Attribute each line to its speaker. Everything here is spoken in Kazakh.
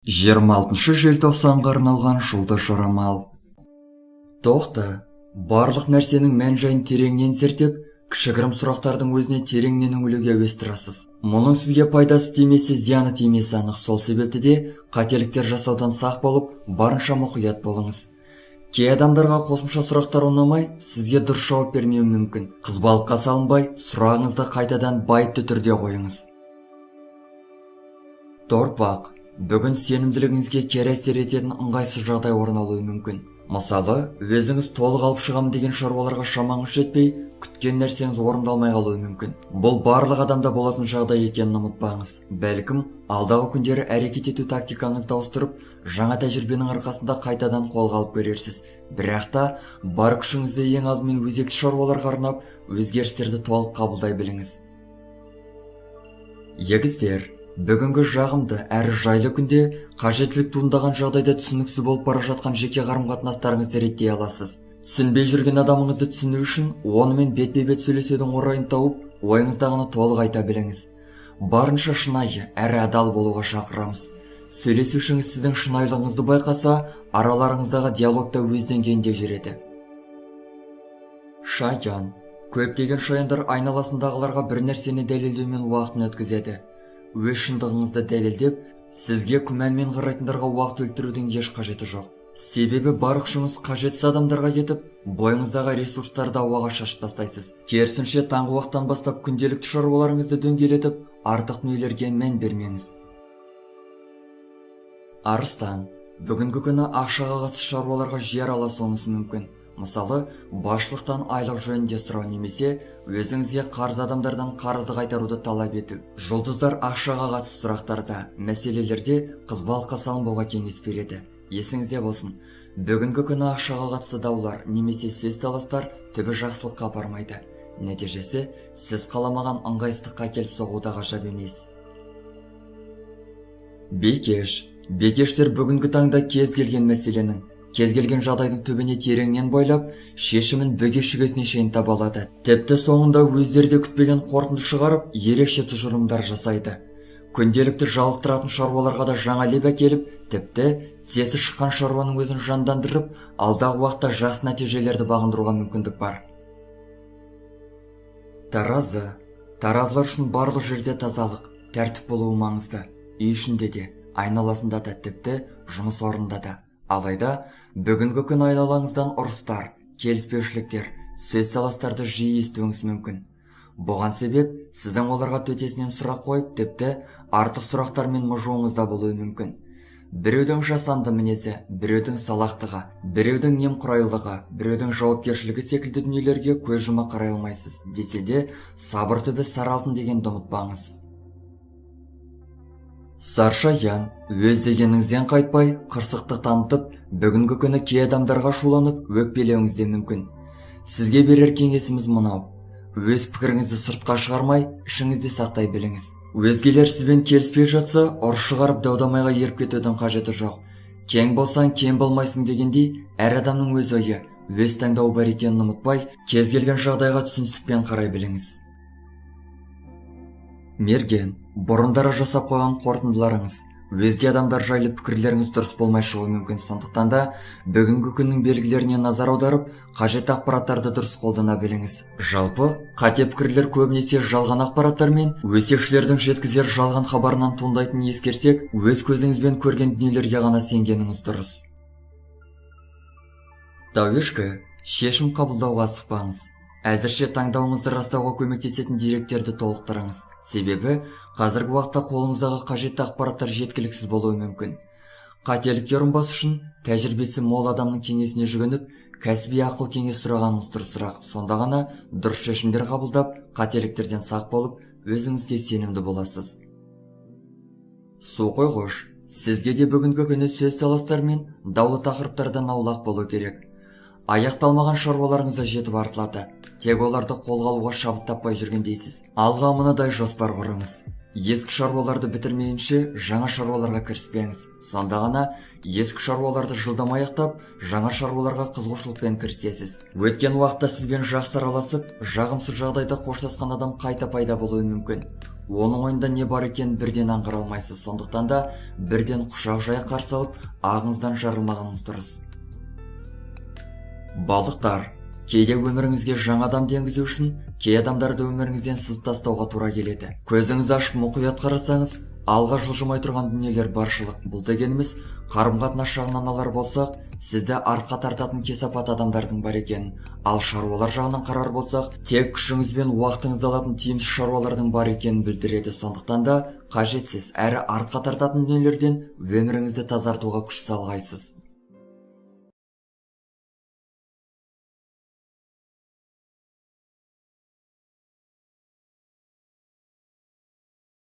Speaker 1: 26 желтоқсанға арналған жұлдыз жорамал. Тоқта, барлық нәрсенің мән-жайын тереңнен зерттеп, кішігірім сұрақтардың өзіне тереңнен үңілуге әуес тұрасыз. Мұның сізге пайдасы тимесе, зияны тимесі анық. Сол себепті де қателіктер жасаудан сақ болып, барынша мұқият болыңыз. Кей адамдарға қосымша сұрақтар ұнамай, сізге дұрыс жауап бермеуі мүмкін. Қызбалыққа салынбай, сұрағыңызды қайтадан байыпты түрде қойыңыз. Торпақ, бүгін сенімділігіңізге кері әсер ететін ыңғайсыз жағдай орын алуы мүмкін. Мысалы, өзіңіз толық алып шығам деген шаруаларға шамаңыз жетпей, күткен нәрсеңіз орындалмай қалуы мүмкін. Бұл барлық адамда болатын жағдай екенін ұмытпаңыз. Бәлкім, алдағы күндері әрекет ету тактикаңызды ауыстырып, жаңа тәжірибенің арқасында қайтадан қолға алып көрерсіз. Бірақ та бар күшіңізді ең алдымен өзекті шаруаларға арнап, өзгерістерді толық қабылдай біліңіз. Егіздер, бүгінгі жағымды әрі жайлы күнде қажеттілік туындаған жағдайда түсініксіз болып бара жатқан жеке қарым-қатынастарыңызды реттей аласыз. Түсінбей жүрген адамыңызды түсіну үшін онымен бетпе-бет сөйлесудің орайын тауып, ойыңыздағыны толық айта біліңіз. Барынша шынайы әрі адал болуға шақырамыз. Сөйлесушіңіз сіздің шынайылығыңызды байқаса, араларыңыздағы диалог та өз деңгейінде жүреді. Шаян. Көптеген шаяндар айналасындағыларға бір нәрсені дәлелдеумен уақытын өткізеді. Өз шындығыңызды дәлелдеп, сізге күмәнмен қарайтындарға уақыт өлтірудің еш қажеті жоқ. Себебі бар күшіңіз қажетсіз адамдарға кетіп, бойыңыздағы ресурстарды ауаға шашып тастайсыз. Керісінше, таңғы уақыттан бастап күнделікті шаруаларыңызды дөңгелетіп, артық дүниелерге мән бермеңіз. Арыстан, бүгінгі күні ақшаға қатысты шаруаларға жиі араласуыңыз мүмкін. Мысалы, басшылықтан айлық жөнінде сұрау немесе өзіңізге қарыз адамдардан қарызды қайтаруды талап ету. Жұлдыздар ақшаға қатысты сұрақтарда, мәселелерде қызбалыққа салынбауға кеңес береді. Есіңізде болсын, бүгінгі күні ақшаға қатысты даулар немесе сөз таластар түбі жақсылыққа апармайды. Нәтижесі, сіз қаламаған ыңғайсыздыққа келіп соғу да ғажап емес. Бекеш. Бекештер бүгінгі таңда кез келген мәселенің, кез келген жағдайдың түбіне тереңнен бойлап, шешімін бүге-шігесіне шейін таба алады. Тіпті соңында өздері де күтпеген қорытынды шығарып, ерекше тұжырымдар жасайды. Күнделікті жалықтыратын шаруаларға да жаңа леп әкеліп, тіпті тізесі шыққан шаруаның өзін жандандырып, алдағы уақытта жақсы нәтижелерді бағындыруға мүмкіндік бар. Таразы. Таразылар үшін барлық жерде тазалық, тәртіп болуы маңызды. Үй ішінде де, айналасында да, тіпті жұмыс орнында да. Алайда, бүгінгі күн айналаңыздан ұрыстар, келіспеушіліктер, сөз таластарды жиі естуіңіз мүмкін. Бұған себеп, сіздің оларға төтесінен сұрақ қойып, тіпті артық сұрақтармен мыжуыңыз да болуы мүмкін. Біреудің жасанды мінезі, біреудің салақтығы, біреудің немқұрайлығы, біреудің жауапкершілігі секілді дүниелерге көз жұма қарай алмайсыз. Десе де, сабыр түбі сары алтын дегенді ұмытпаңыз. Саршаян, өз дегеніңізден қайтпай, қырсықтық танытып, бүгінгі күні кей адамдарға шуланып, өкпелеуіңіз де мүмкін. Сізге берер кеңесіміз мынау. Өз пікіріңізді сыртқа шығармай, ішіңізде сақтай біліңіз. Өзгелер сізбен келіспей жатса, ұрыс шығарып дау-дамайға еріп кетудің қажеті жоқ. Кең болсаң, кем болмайсың дегендей, әр адамның өз ойы, өз таңдауы бар екенін ұмытпай, кез келген жағдайға түсіністікпен қарай біліңіз. Мерген, бұрындары жасап қойған қорытындыларыңыз, өзге адамдар жайлы пікірлеріңіз дұрыс болмай шығуы мүмкін. Сондықтан да бүгінгі күннің белгілеріне назар аударып, қажетті ақпараттарды дұрыс қолдана біліңіз. Жалпы, қате пікірлер көбінесе жалған ақпараттар мен өсекшілердің жеткізер жалған хабарынан туындайтынын ескерсек, өз көзіңізбен көрген дүниелерге ғана сенгеніңіз дұрыс. Тауешкі, шешім қабылдауға асықпаңыз. Әзірше таңдауыңызды растауға көмектесетін деректерді толықтырыңыз. Себебі, қазіргі уақытта қолыңыздағы қажетті ақпараттар жеткіліксіз болуы мүмкін. Қателікке ұрынбас үшін тәжірибесі мол адамның кеңесіне жүгініп, кәсіби ақыл кеңес сұрағаныңыз дұрысырақ. Сонда ғана дұрыс шешімдер қабылдап, қателіктерден сақ болып, өзіңізге сенімді боласыз. Су қойғыш, сізге де бүгінгі күні сөз таластар мен даулы тақырыптардан аулақ болу керек. Аяқталмаған шаруаларыңыз да жетіп артылады. Тек оларды қолға алуға шабыт таппай жүргендейсіз. Алға мынадай жоспар құрыңыз. Ескі шаруаларды бітірмейінше жаңа шаруаларға кіріспеңіз. Сонда ғана ескі шаруаларды жылдам аяқтап, жаңа шаруаларға қызығушылықпен кірісесіз. Өткен уақытта сізбен жақсы араласып, жағымсыз жағдайда қоштасқан адам қайта пайда болуы мүмкін. Оның ойында не бар екенін бірден аңғара алмайсыз. Сондықтан да бірден құшақ жая қарсы алып, ағыңыздан жарылмағаныңыз дұрыс. Балықтар. Кейде өміріңізге жаңа адамды енгізу үшін кей адамдарды өміріңізден сызып тастауға тура келеді. Көзіңізді ашып мұқият қарасаңыз, алға жылжымай тұрған дүниелер баршылық. Бұл дегеніміз, қарым-қатынас жағынан алар болсақ, сізді артқа тартатын кесапат адамдардың бар екенін, ал шаруалар жағынан қарар болсақ, тек күшіңіз бен уақытыңызды алатын тиімсіз шаруалардың бар екенін білдіреді. Сондықтан да қажетсіз әрі артқа тартатын дүниелерден өміріңізді тазартуға күш салғайсыз.